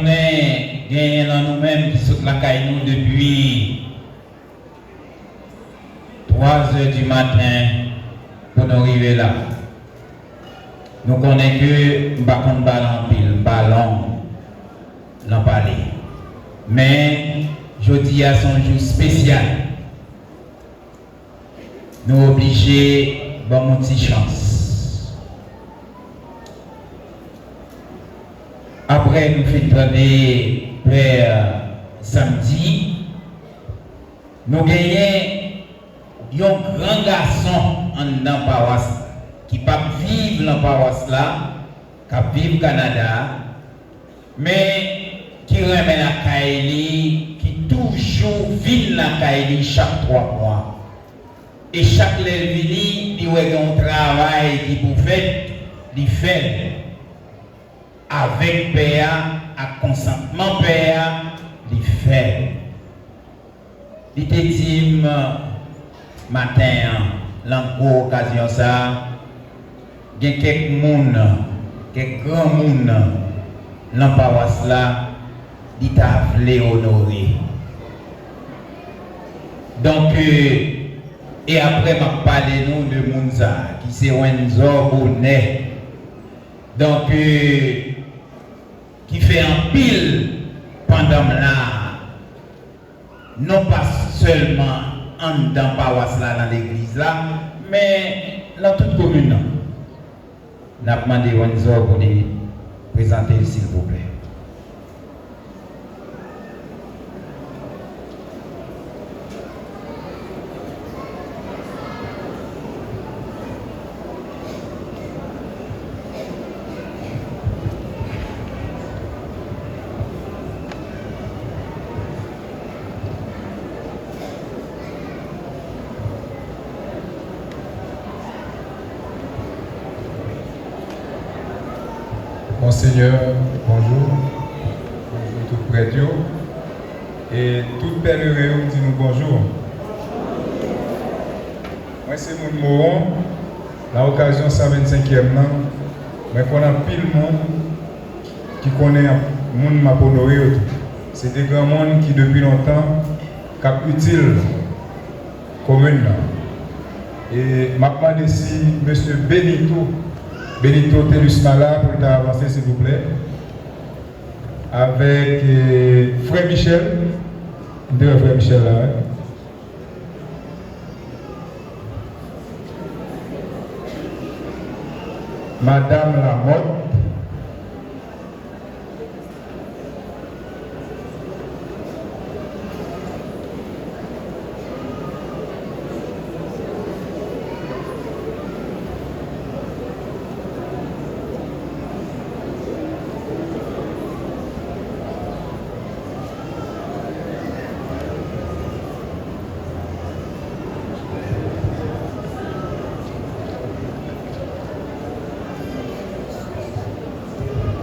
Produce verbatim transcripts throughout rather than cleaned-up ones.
Konnen genyen nan nou menm ki sot lakay nou depi twa zè di maten pou nou rive la. Nou konnen ke m pa konn pale anpil, m pa long nan pale. Men, jodi a se yon jou espesyal. Nou oblije ban m yon ti chans. Apre nou fin tande Pè Samdi, nou genyen yon gran gason anndan pawas la, ki p ap viv nan pawas la, k ap viv Kanada, men ki renmen lakay li, ki toujou vin lakay li chak twa mwa. E chak lè l vini, li wè gen yon travay ki pou fèt, li fè l. Avèk pè a, ak konsantman pè a, li fè l. Li te di m maten an, lan gwo okazyon sa a, gen kèk moun, kèk granmoun lan pawas la, li ta vle onore. Donk, e apre m ap pale nou de moun sa a, ki se Wenzor Bonè. Donk, ki fè anpil pandan m la a. Non pa sèlman anndan pawas la, nan legliz la, men nan tout komin nan. N ap mande Wenzor pou li prezante l, silvouplè. Monsenyè, bonjou. Bonjou tout prèt yo. E tout pèleren yo, m di nou bonjou. Mwen se moun Mawon. Nan okazyon san vennsenkyèm nan, mwen konn anpil moun ki konnen moun m ap onore yo tou. Se de granmoun ki depi lontan k ap itil komin nan. E m ap mande si mesye Benito, Benito Telusma la pou l ta avanse, silvouplè. Avèk, eh, frè Michel. M te wè frè Michel la, wi. Madanm Lamothe.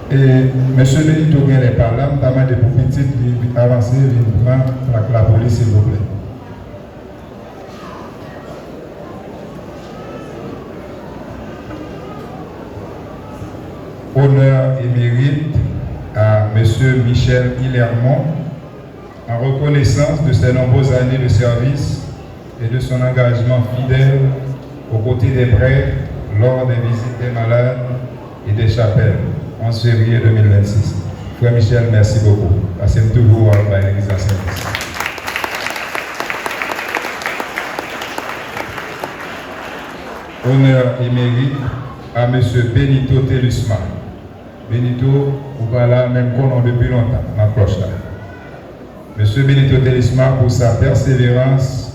E, mesye Benito genlè pa la, m ta mande pou pitit li avanse vin pran plak la pou li, silvouplè. Honneur et mérite à Monsieur Michel Guillermont, en reconnaissance de ses nombreuses années de service et de son engagement fidèle aux côtés des prêtres lors des visites des malades et des chapelles, onze février deux mille vingt-six. Frè Michel, mèsi bokou. Paske m toujou wè w ap bay legliz la sèvis. Honneur et mérite à Monsieur Benito Telusma. Benito, ou pa la, men m konnen w depi lontan nan klòch la. Monsieur Benito Telusma, pour sa persévérance